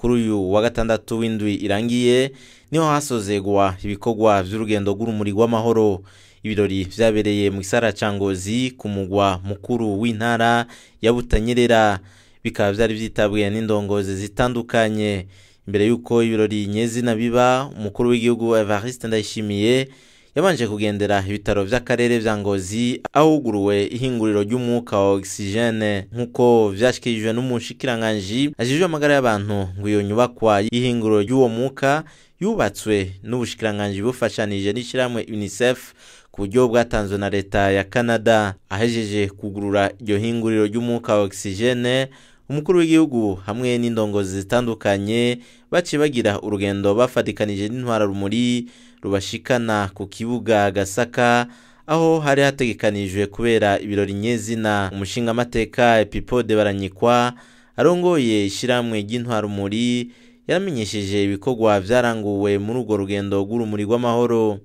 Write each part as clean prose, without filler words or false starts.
Kuri uyu wa gatandatu w'indwi irangiye niho hasozegwa ibikorwa vy'urugendo rw'urumuri rw'amahoro. Ibirori vyabereye mu gisagara ca Ngozi ku mugwa mukuru w'intara ya Butanyerera, bikaba vyari vyitabwiye n'indongozi zitandukanye. Imbere yuko ibirori nyezina biba, umukuru w'igihugu Evariste Ndayishimiye yabanje kugendera ibitaro vy'akarere vya Ngozi aho huguruwe ihinguriro ry'umwuka wa oxygène, nk'uko vyashikirijwe n'umushikiranganji ajejwe amagara y'abantu. Ngo iyo nyubakwa y'ihinguriro ry'uwo mwuka yubatswe n'ubushikiranganji bufashanije n'ishirahamwe UNICEF ku buryo bwatanzwe na leta ya Canada. Ahejeje kugurura iryo hinguriro ry'umwuka wa oxygène, umukuru w'igihugu hamwe n'indongozi zitandukanye baciye bagira urugendo bafatikanije n'intwararumuri rubashikana ku kibuga Gasaka, aho hari hategekanijwe kubera ibirori nyezina. Umushingamateka Epipode Baranyikwa arongoye ishirahamwe ry'intwararumuri yaramenyesheje ibikorwa vyaranguwe muri urwo rugendo rw'urumuri rw'amahoro.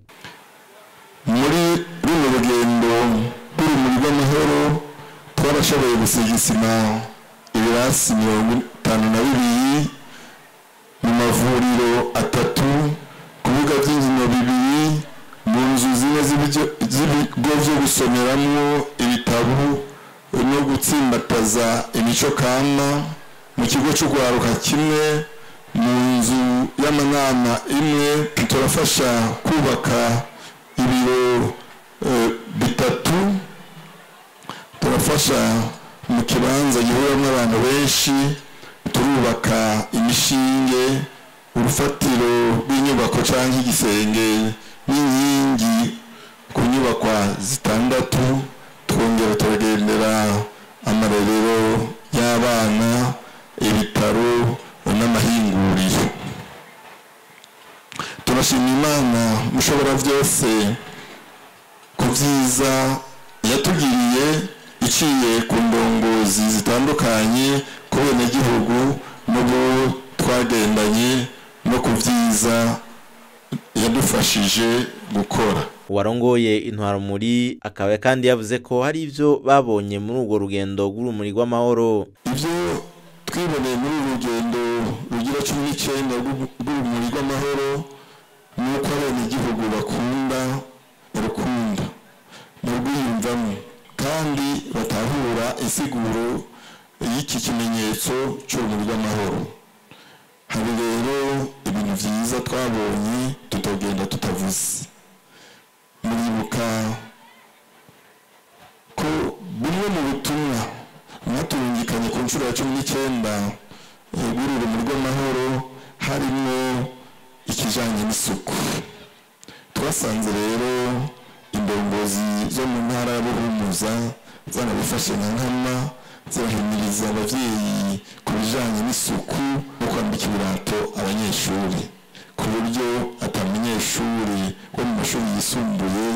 Muri runo rugendo rw'urumuri rw'amahoro twarashoboye gusiga isima ibirasi 52 mu mavuriro 3, ku bibuga by'inkino 2, mu nzu zine z'ibigo vyo gusomeramwo ibitabo no gutsimbataza imico kama, mu kigo c'ugwaruka kimwe, mu nzu y'amanama imwe. Turafasha kubaka ibiro 3, turafasha mu kibanza gihuriramo abantu benshi, turubaka imishinge, urufatiro rw'inyubako canke igisenge n'inkingi ku nyubakwa 6. Twongera turagendera amarerero y'abana, ibitaro n'amahinguriro. Turashima Imana mushobora vyose ku vyiza yatugiriye iciye ku ndongozi zitandukanye, ku benegihugu n'ubu twagendanye, no ku vyiza yadufashije gukora. Uwarongoye intwararumuri akaba kandi yavuze ko hari ivyo babonye muri urwo rugendo rw'urumuri rw'amahoro. Ivyo twiboneye muri uru rugendo rugira 19 rw'urumuri rw'amahoro ni uko abenegihugu bakunda urukundo barwiyumvamo kandi batahura insiguro y'iki kimenyetso c'urumuri rw'amahoro. Hari rero ibintu vyiza twabonye tutogenda tutavuze. Muribuka ko bumwe mu butumwa mwaturungikanye ku nshuro ya 19 bw'urumuri rw'amahoro harimo ikijanye n'isuku. Twasanze rero indongozi zo mu ntara ya Buhumuza zanabifashe nka nkama, zirahimiriza abavyeyi ku bijanye n'isuku no kwambika ibirato abanyeshuri, ku buryo ata munyeshuri wo mu mashuri yisumbuye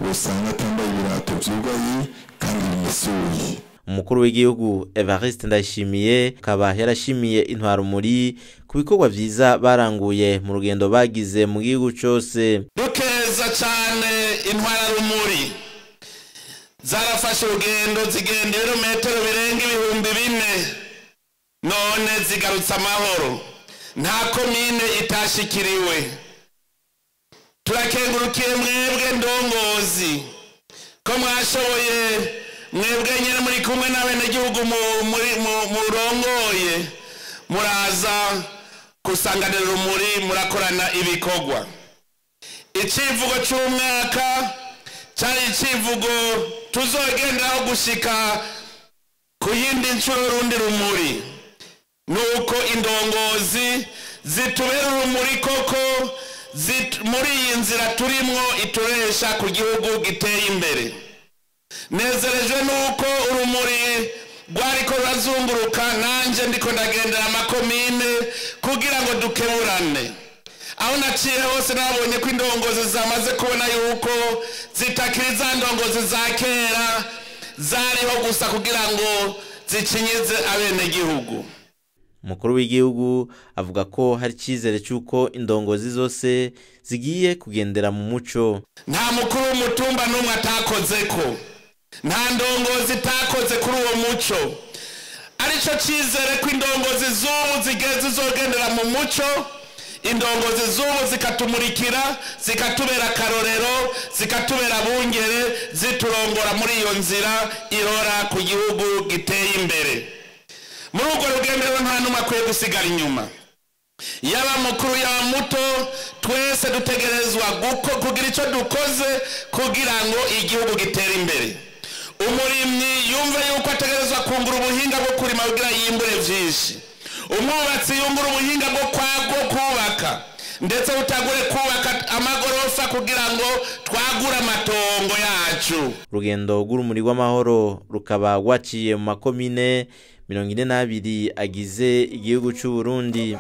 wosanga atambaye ibirato vyugaye kandi bimesuye. Umukuru w'igihugu Evariste Ndayishimiye akaba yarashimiye intwararumuri ku bikorwa vyiza baranguye mu rugendo bagize mu gihugu cose. Dukeza cane intwararumuri zarafashe urugendo zigenda ibirometero birenga 4000, none zigarutse amahoro, nta komine itashikiriwe. Turakengurukiye mwebwe ndongozi ko mwashoboye, mwebwe nyene muri kumwe n'abenegihugu murongoye, muraza gusanganira urumuri, murakorana ibikorwa. Icivugo c'umwaka cari icivugo tuzogenderaho gushika ku yindi nshuro rundi rumuri, nuko indongozi zitubera urumuri koko muri iyi nzira turimwo ituresha ku gihugu giteye imbere. Nezerejwe nuko urumuri rwariko rurazunguruka, nanje ndiko ndagendera amakomine kugira ngo dukeburane. Aho naciye hose nabonye ko indongozi zamaze kubona yuko zitakiri za ndongozi za kera zariho gusa kugira ngo zicinyize abenegihugu. Umukuru w'igihugu avuga ko hari icizere cy'uko indongozi zose zigiye kugendera mu muco. Nta mukuru w'umutumba n'umwe atakozeko, nta ndongozi itakoze kuri uwo muco. Arico Icyo cyizere ko indongozi z'ubu zizogendera mu muco, indongozi z'ubu zikatumurikira, zikatubera akarorero, zikatubera bungere, ziturongora muri iyo nzira irora ku gihugu giteye imbere. Muri urwo rugendo rero nta n'umwe akwiye gusigara inyuma, yaba mukuru yaba muto, twese dutegerezwa kugira icyo dukoze kugira ngo igihugu gitere imbere. Umurimyi yumve yuko ategerezwa kungura ubuhinga bwo kurima kugira yimbure byinshi, umwubatsi yungura ubuhinga bwo kubaka, ndetse utagure kubaka amagorofa kugira ngo twagure amatongo yacu. Urugendo rw'urumuri rw'amahoro rukaba rwaciye mu makomine 42 agize igihugu cy'u Burundi.